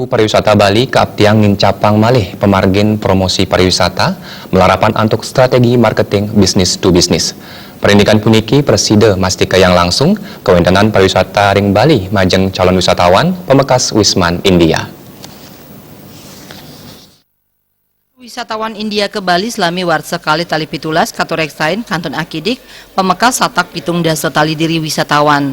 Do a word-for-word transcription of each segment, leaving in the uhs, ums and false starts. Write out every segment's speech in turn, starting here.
Pariwisata Bali kaaptiang nincapang malih pamargin promosi pariwisata, malarapan antuk strategi marketing business to business. Parindikan puniki prasida mastikayang langsung kawéntenan pariwisata ring Bali majeng calon wisatawan pamekas Wisman India. Wisatawan India ka Bali salami warsa kalih tali pitulas katureksain kantun akidik pamekas satak pitung dasa tali diri wisatawan.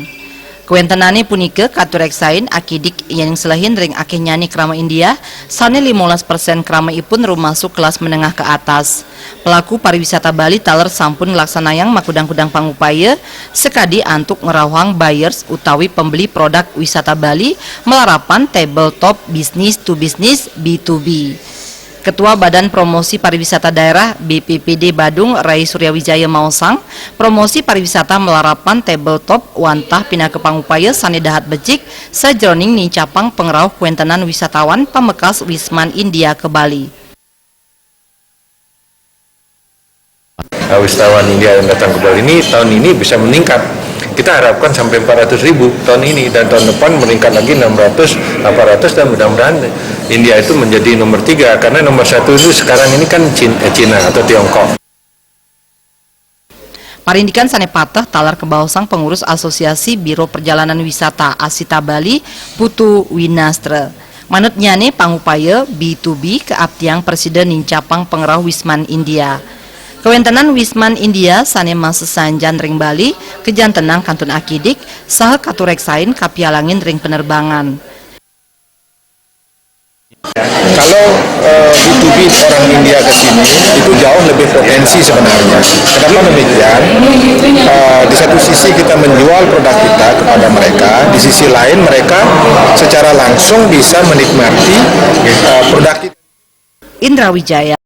Kawéntenané punika katureksain akidik yéning selehin ring akéhnyané krama India, sané limolas persén kramaipun rumasuk kelas menengah ke atas. Pelaku pariwisata Bali taler sampun nglaksanayang makudang-kudang pangupaya sakadi antuk ngrauhang buyers utawi pembeli produk wisata Bali malarapan tabletop business to business, B to B. Ketua Badan Promosi Pariwisata Daerah, B P P D Badung, Rai Suryawijaya maosang, promosi pariwisata malarapan tabletop wantah pinaka pangupaya sané dahat becik sajroning nincapang pangrauh kawéntenan wisatawan pamekas Wisman India ka Bali. Nah, wisatawan India yang datang ke Bali ini tahun ini bisa meningkat. Kita harapkan sampai empat ratus ribu tahun ini, dan tahun depan meningkat lagi enam ratus, delapan ratus, dan mudah-mudahan India itu menjadi nomor tiga, karena nomor satu itu sekarang ini kan Cin- eh, Cina atau Tiongkok. Parindikan sané pateh taler kabaosang pengurus Asosiasi Biro Perjalanan Wisata Asita Bali, Putu Winastra. Manutnyané pangupaya B to B kaaptiang prasida nincapang pangrauh Wisman India. Kawéntenan Wisman India sané masesanjan ring Bali kajantenang kantun akidik saha katureksain kapialangin ring penerbangan. Kalau eh, B to B orang India ke sini itu jauh lebih potensi sebenarnya. Kenapa demikian? Eh, di satu sisi kita menjual produk kita kepada mereka, di sisi lain mereka secara langsung bisa menikmati eh, produk kita. Indra Wijaya.